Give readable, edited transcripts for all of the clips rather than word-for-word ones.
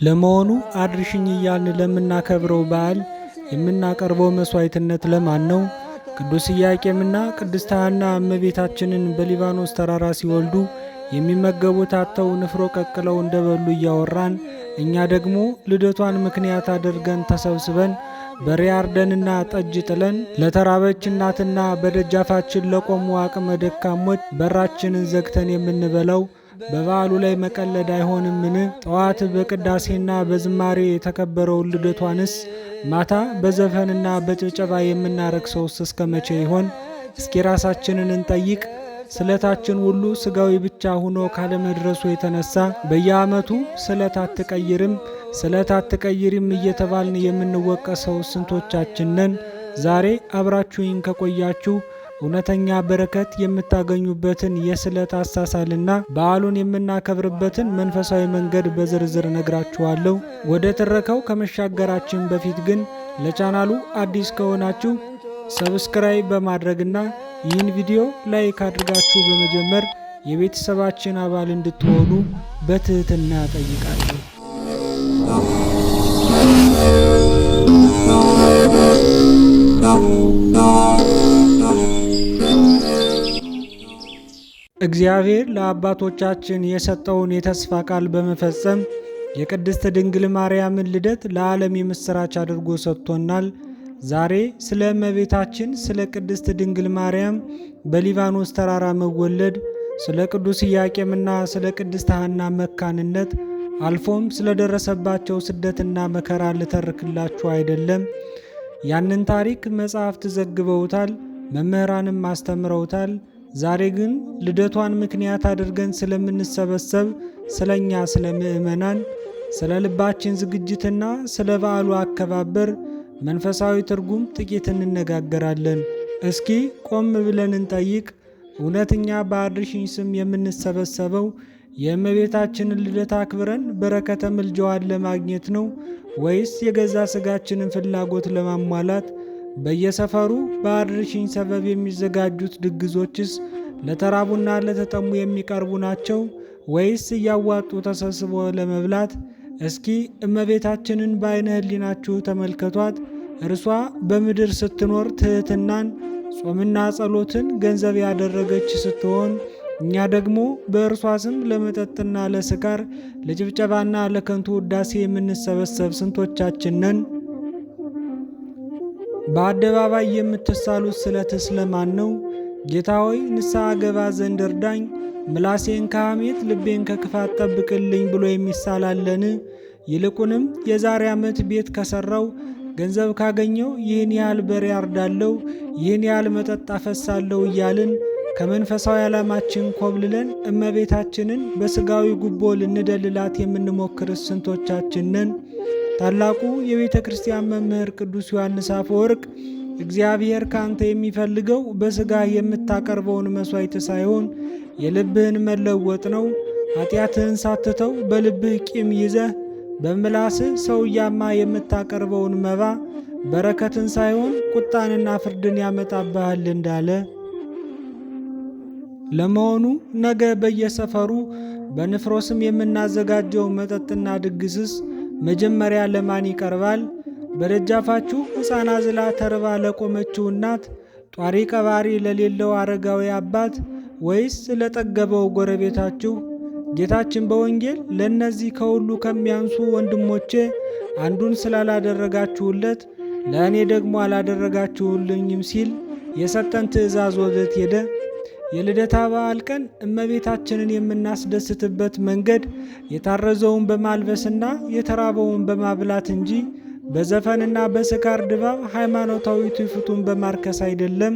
ለመሆኑ አድርሽኝ እያልን ለምናከብረው በዓል የምናቀርበው መሥዋዕትነት ለማን ነው? ቅዱስ ኢያቄምና ቅድስት ሐና እመቤታችንን በሊባኖስ ተራራ ሲወልዱ የሚመገቡት አጥተው ንፍሮ ቀቅለው እንደበሉ እያወራን፣ እኛ ደግሞ ልደቷን ምክንያት አድርገን ተሰብስበን በሬ አርደንና ጠጅ ጥለን ለተራበች እናትና በደጃፋችን ለቆሙ አቅመ ደካሞች በራችንን ዘግተን የምንበላው በበዓሉ ላይ መቀለድ አይሆንምን? ጠዋት በቅዳሴና በዝማሬ የተከበረውን ልደቷንስ ማታ በዘፈንና በጭብጨባ የምናረክሰውስ እስከ መቼ ይሆን? እስኪ ራሳችንን እንጠይቅ። ስለታችን ሁሉ ስጋዊ ብቻ ሆኖ ካለመድረሱ የተነሳ በየዓመቱ ስለት አትቀይርም፣ ስለት አትቀይርም እየተባልን የምንወቀሰው ስንቶቻችን ነን? ዛሬ አብራችሁኝ ከቆያችሁ እውነተኛ በረከት የምታገኙበትን የስለት አሳሳልና በዓሉን የምናከብርበትን መንፈሳዊ መንገድ በዝርዝር ነግራችኋለሁ። ወደ ትረካው ከመሻገራችን በፊት ግን ለቻናሉ አዲስ ከሆናችሁ subscribe በማድረግና ይህን ቪዲዮ like አድርጋችሁ በመጀመር የቤተሰባችን አባል እንድትሆኑ በትህትና ጠይቃለሁ። እግዚአብሔር ለአባቶቻችን የሰጠውን የተስፋ ቃል በመፈጸም የቅድስት ድንግል ማርያምን ልደት ለዓለም የምሥራች አድርጎ ሰጥቶናል። ዛሬ ስለ እመቤታችን ስለ ቅድስት ድንግል ማርያም በሊባኖስ ተራራ መወለድ፣ ስለ ቅዱስ ኢያቄምና ስለ ቅድስት ሐና መካንነት አልፎም ስለደረሰባቸው ስደትና መከራ ልተርክላችሁ አይደለም። ያንን ታሪክ መጻሕፍት ዘግበውታል፣ መምህራንም አስተምረውታል። ዛሬ ግን ልደቷን ምክንያት አድርገን ስለምንሰበሰብ ስለኛ ስለ ምእመናን፣ ስለ ልባችን ዝግጅትና ስለ በዓሉ አከባበር መንፈሳዊ ትርጉም ጥቂት እንነጋገራለን። እስኪ ቆም ብለን እንጠይቅ። እውነተኛ በአድርሽኝ ስም የምንሰበሰበው የእመቤታችንን ልደት አክብረን በረከተ ምልጃዋን ለማግኘት ነው ወይስ የገዛ ስጋችንን ፍላጎት ለማሟላት? በየሰፈሩ በአድርሽኝ ሰበብ የሚዘጋጁት ድግሶችስ ለተራቡና ለተጠሙ የሚቀርቡ ናቸው ወይስ እያዋጡ ተሰብስቦ ለመብላት? እስኪ እመቤታችንን በዓይነ ሕሊናችሁ ተመልከቷት። እርሷ በምድር ስትኖር ትሕትናን፣ ጾምና ጸሎትን ገንዘብ ያደረገች ስትሆን እኛ ደግሞ በእርሷ ስም ለመጠጥና ለስካር ለጭብጨባና ለከንቱ ውዳሴ የምንሰበሰብ ስንቶቻችን ነን? በአደባባይ የምትሳሉት ስለትስ ለማን ነው? ጌታ ሆይ ንስሐ ገባ ዘንድ እርዳኝ፣ ምላሴን ከሐሜት ልቤን ከክፋት ጠብቅልኝ ብሎ የሚሳላለን? ይልቁንም የዛሬ ዓመት ቤት ከሠራው ገንዘብ ካገኘው ይህን ያህል በሬ አርዳለሁ፣ ይህን ያህል መጠጥ አፈሳለሁ እያልን ከመንፈሳዊ ዓላማችን ኮብልለን እመቤታችንን በሥጋዊ ጉቦ ልንደልላት የምንሞክር ስንቶቻችን ነን? ታላቁ የቤተ ክርስቲያን መምህር ቅዱስ ዮሐንስ አፈወርቅ እግዚአብሔር ካንተ የሚፈልገው በሥጋ የምታቀርበውን መሥዋዕት ሳይሆን የልብህን መለወጥ ነው። ኃጢአትህን ሳትተው በልብህ ቂም ይዘህ በምላስህ ሰው እያማ የምታቀርበውን መባ በረከትን ሳይሆን ቁጣንና ፍርድን ያመጣብሃል እንዳለ። ለመሆኑ ነገ በየሰፈሩ በንፍሮ ስም የምናዘጋጀው መጠጥና ድግስስ መጀመሪያ ለማን ይቀርባል? በደጃፋችሁ ሕፃን አዝላ ተርባ ለቆመችው እናት፣ ጧሪ ቀባሪ ለሌለው አረጋዊ አባት፣ ወይስ ለጠገበው ጎረቤታችሁ? ጌታችን በወንጌል ለእነዚህ ከሁሉ ከሚያንሱ ወንድሞቼ አንዱን ስላላደረጋችሁለት ለእኔ ደግሞ አላደረጋችሁልኝም ሲል የሰጠን ትእዛዝ ወዴት ሄደ? የልደታ በዓል ቀን እመቤታችንን የምናስደስትበት መንገድ የታረዘውን በማልበስና የተራበውን በማብላት እንጂ በዘፈንና በስካር ድባብ ሃይማኖታዊ ትውፊቱን በማርከስ አይደለም።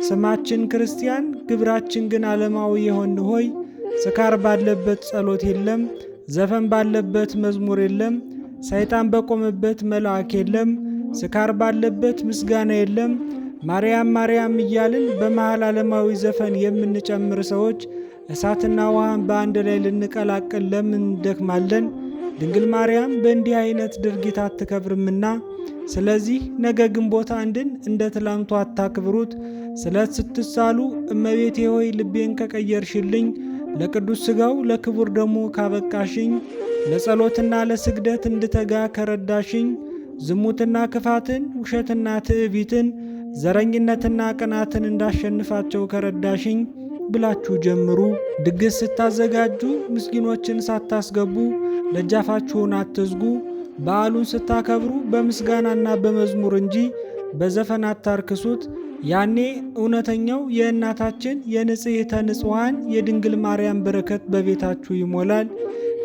ስማችን ክርስቲያን ግብራችን ግን ዓለማዊ የሆን ሆይ፣ ስካር ባለበት ጸሎት የለም፣ ዘፈን ባለበት መዝሙር የለም፣ ሰይጣን በቆመበት መልአክ የለም፣ ስካር ባለበት ምስጋና የለም። ማርያም ማርያም እያልን በመሃል ዓለማዊ ዘፈን የምንጨምር ሰዎች እሳትና ውሃን በአንድ ላይ ልንቀላቅል ለምን እንደክማለን? ድንግል ማርያም በእንዲህ አይነት ድርጊት አትከብርምና። ስለዚህ ነገ ግንቦት 1ን እንደ ትላንቱ አታክብሩት። ስለት ስትሳሉ እመቤቴ ሆይ ልቤን ከቀየርሽልኝ፣ ለቅዱስ ሥጋው ለክቡር ደሙ ካበቃሽኝ፣ ለጸሎትና ለስግደት እንድተጋ ከረዳሽኝ፣ ዝሙትና ክፋትን፣ ውሸትና ትዕቢትን፣ ዘረኝነትና ቅናትን እንዳሸንፋቸው ከረዳሽኝ ብላችሁ ጀምሩ። ድግስ ስታዘጋጁ ምስኪኖችን ሳታስገቡ ደጃፋችሁን አትዝጉ። በዓሉን ስታከብሩ በምስጋናና በመዝሙር እንጂ በዘፈን አታርክሱት። ያኔ እውነተኛው የእናታችን የንጽሕተ ንጹሐን የድንግል ማርያም በረከት በቤታችሁ ይሞላል።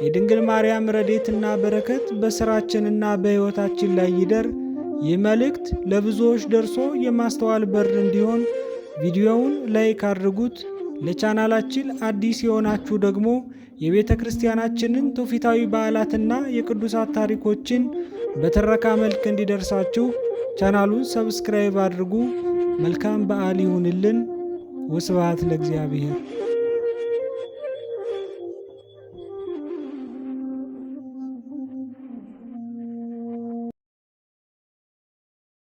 የድንግል ማርያም ረድኤትና በረከት በሥራችንና በሕይወታችን ላይ ይደር። ይህ መልእክት ለብዙዎች ደርሶ የማስተዋል በር እንዲሆን ቪዲዮውን like አድርጉት። ለቻናላችን አዲስ የሆናችሁ ደግሞ የቤተ ክርስቲያናችንን ትውፊታዊ በዓላትና የቅዱሳት ታሪኮችን በትረካ መልክ እንዲደርሳችሁ ቻናሉን subscribe አድርጉ። መልካም በዓል ይሁንልን። ወስብሐት ለእግዚአብሔር።